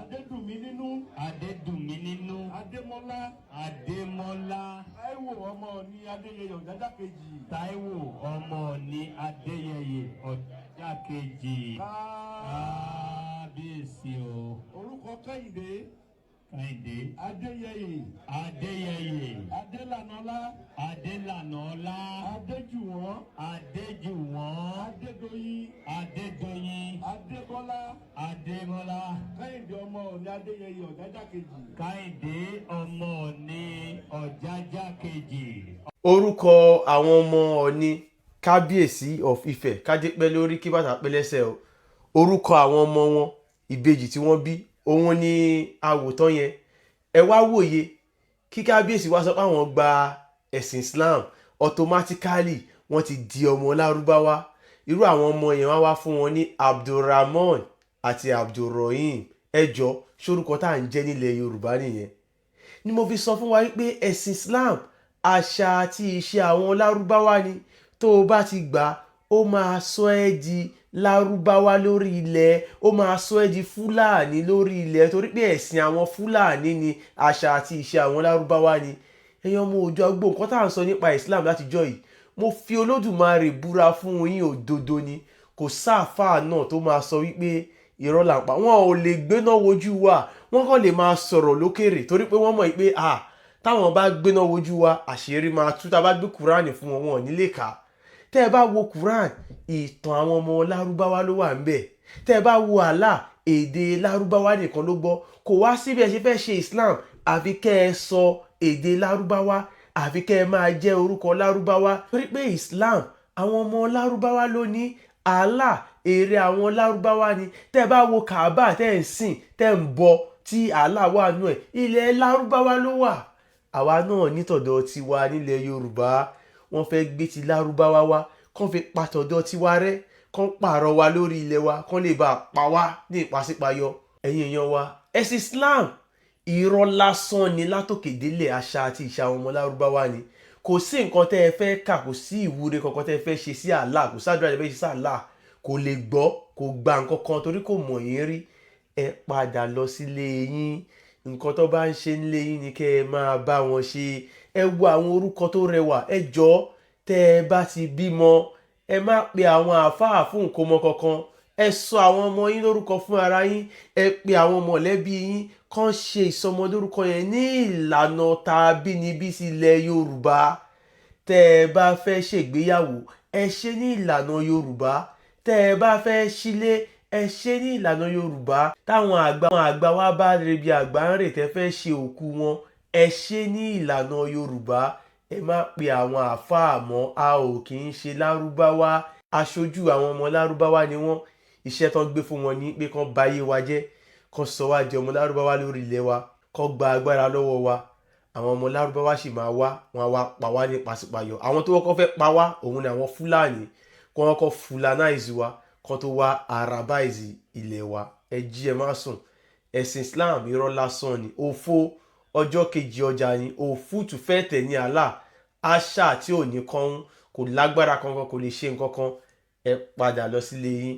Adédùnmí nínú. Adédùnmí nínú. Adémọ́lá. Adémọ́lá. Táíwò ọmọ ní Adéyẹyè Ọ̀jájá kejì. Táíwò ọmọ ní Adéyẹyè Ọ̀jájá kejì. Kábíyèsí o. Orúkọ Kẹ́hìndé. Kẹ́hìndé. Adéyẹyè. Adéyẹyè. Adélànọlá. Adélànọlá. Adéjùwọ̀n. Adéjùwọ̀n. Adédoyin. Adédoyin. Adébọ́lá. Adébọ́lá. Kẹ́hìndé ọmọ ní Adéyẹyè Ọ̀jájá kejì. Kẹ́hìndé ọmọ ní Ọ̀jájá kejì. Orúkọ àwọn ọmọ Ọ̀ọ̀ni, Kábíyèsí of Ifẹ̀, kádé pẹ́ lórí, kí bàtà pẹ́ lẹ́sẹ̀ o. Orúkọ àwọn ọmọ wọn ìbejì tí wọ́n bí, òun ni àwòtán yẹn. Ẹ wá wòye kí kábíyèsí wá sọ pé àwọn gba ẹ̀sìn Islam, automatically wọ́n ti di ọmọ Lárúbáwá. Irú àwọn ọmọ yẹn, wá wá fún wọn ní Abdulrahman àti Abdulrahim. Ẹ jọ, sórúkọ tá à ń jẹ́ nílẹ̀ Yorùbá nìyẹn? Ni mo fi sọ fún wa wípé ẹ̀sìn Islam, àṣà àti ìṣe àwọn Lárúbáwá ni. Tó o bá ti gbà, ó máa sọ ẹ́ di Lárúbáwá lórí ilẹ̀, ó máa sọ ẹ́ di Fúlàní lórí ilẹ̀, torí pé ẹ̀sìn àwọn Fúlàní ni, àṣà àti ìṣe àwọn Lárúbáwá ni. Ẹ̀yin ọmọ òjò agbó, nǹkan tá à ń sọ nípa Islam látijọ́ yìí, mo fi Olódùmarè búra fún yín, òdodo ni. Kò sáàfáà náà tó máa sọ wípé irọ́ là ń pa. Wọn ò lè gbéná wojú wa. Wọ́n kàn lè máa sọ̀rọ̀ lókèrè, torí pé wọ́n mọ̀ pé ah, táwọn bá gbéná wojú wa, àṣírí máa tú. Tá a bá gbé Kúránì fún wọn, wọn ò ní lè kà á. Tẹ́ ẹ bá wo Quran, ìtàn àwọn ọmọ Lárúbáwá ló wà ńbẹ̀. Tẹ́ ẹ bá wo Allah, èdè Lárúbáwá nìkan ló gbọ́. Kò wá síbi ẹ ṣe fẹ́ ṣe Islam, àfi kẹ́ ẹ sọ èdè Lárúbáwá, àfi kẹ́ ẹ máa jẹ́ orúkọ Lárúbáwá, torí pé Islam, àwọn ọmọ Lárúbáwá ló ní. Allah, èrè àwọn Lárúbáwá ni. Tẹ́ ẹ bá wo Kaaba tẹ́ ẹ ń sìn, tẹ́ ẹ ń bọ, tí Allah wà nù ẹ̀, ilẹ̀ Lárúbáwá ló wà. Àwa náà nítọ̀dọ̀ tiwa nílẹ̀ Yorùbá. Wọ́n fẹ́ gbé ti Lárúbáwá wá, kán fi patọ̀dọ̀ tiwa rẹ́, kán pààrọ̀ wa lórí ilẹ̀ wa, kán lè bá a pa wá ní ìpàsípayọ. Ẹ̀yin èèyàn wa, ẹ̀sìn Islam, irọ́ lásán ni látòkè délẹ̀. Àṣà àti ìṣe àwọn ọmọ Lárúbáwá ni. Kò sí nǹkan tẹ́ ẹ fẹ́ kà, kò sí ìwúre kankan tẹ́ ẹ fẹ́ ṣe sí Allah, kò sádùúrà tẹ́ ẹ fẹ́ ṣe sí Allah. Kò lè gbọ́, kò gba nǹkan kan, torí kò mọ̀ yín rí. Ẹ padà lọ sílé yín. Nǹkan tó bá ń ṣe nílé yín ni kẹ́ ẹ máa bá wọn ṣe. Ẹ wo àwọn orúkọ tó rẹwà. Ẹ jọ̀ọ́, tẹ́ ẹ bá ti bímọ, ẹ má pe àwọn àáfàá fún nǹkan ọmọ kankan. Ẹ sọ àwọn ọmọ yín lórúkọ fún ara yín. Ẹ pe àwọn mọ̀lẹ́bí yín kàn ṣe ìsọmọlórúkọ yẹn ní ìlànà tàbínibí sí ilẹ̀ Yorùbá. Tẹ́ ẹ bá fẹ́ ṣègbéyàwó, ẹ ṣe ní ìlànà Yorùbá. Tẹ́ ẹ bá fẹ́ sílé, ẹ ṣe ní ìlànà Yorùbá. Táwọn àgbà wa bá rebi àgbà ń rè, tẹ́ fẹ́ ṣe òkú wọn, ẹ ṣe ní ìlànà Yorùbá. Ẹ má pe àwọn àáfàá mọ́. A ò kì í ṣe Lárúbáwá. Aṣojú àwọn ọmọ Lárúbáwá ni wọ́n. Iṣẹ́ tán gbé fún wọn ní pé kán bayé wa jẹ́, kán sọ wá di ọmọ Lárúbáwá lórí ilẹ̀ wa, kán gba agbára lọ́wọ́ wa. Àwọn ọmọ Lárúbáwá sì máa wá, wọn á wá pa wá ní pàṣípàyọ. Àwọn tó kọ́kọ́ fẹ́ pa wá, òun ni àwọn Fúlàní. Kó wọ́n kọ́ fulanize wa, kán tó wá arabize ilẹ̀ wa. Ẹ jí, ẹ má sùn. Ẹ̀sìn Islam, irọ́ lásán ni, òfo ọjọ́ kejì ọjà ni, òfútù fẹ́ tẹ̀ ní Allah. Àṣà tí ò ní kọ́hún, kò lágbára kankan, kò lè ṣe nǹkan kan. Ẹ padà lọ sílé yín.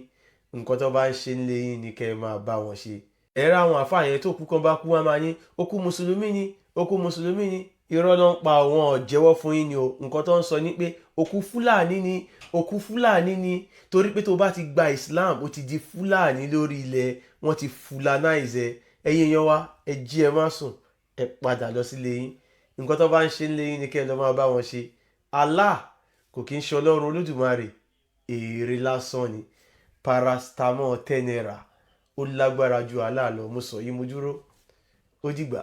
Nǹkan tó bá ń ṣe nílé yín ni kẹ́ ẹ máa bá wọn ṣe. Ẹ rá àwọn àfáà yẹn, tó kú kan bá kú, wọn máa ní okú mùsùlùmí ni, okú mùsùlùmí ni. Irọ́ ló ń pa. Àwọn ọ̀jẹ̀wọ́ fún yín ni o. Nǹkan tó ń sọ ni pé òkú Fúlàní ni, òkú Fúlàní ni, torí pé tó bá ti gba Islam, ó ti di Fúlàní lórí ilẹ̀. Wọ́n ti fulanize ẹ. Ẹ̀yin èèyàn wa, ẹ jí, ẹ má sùn. Ẹ padà lọ sílé yín. Nǹkan tó bá ń ṣe nílé yín ni kẹ́ ẹ lọ máa bá wọn ṣe. Allah kò kí ń ṣe Ọlọ́run Olódùmarè, èrè lásán ni. Paracetamol 10 naira, ó lágbára ju Allah lọ. Mo sọ yìí, mo dúró. Ó dìgbà.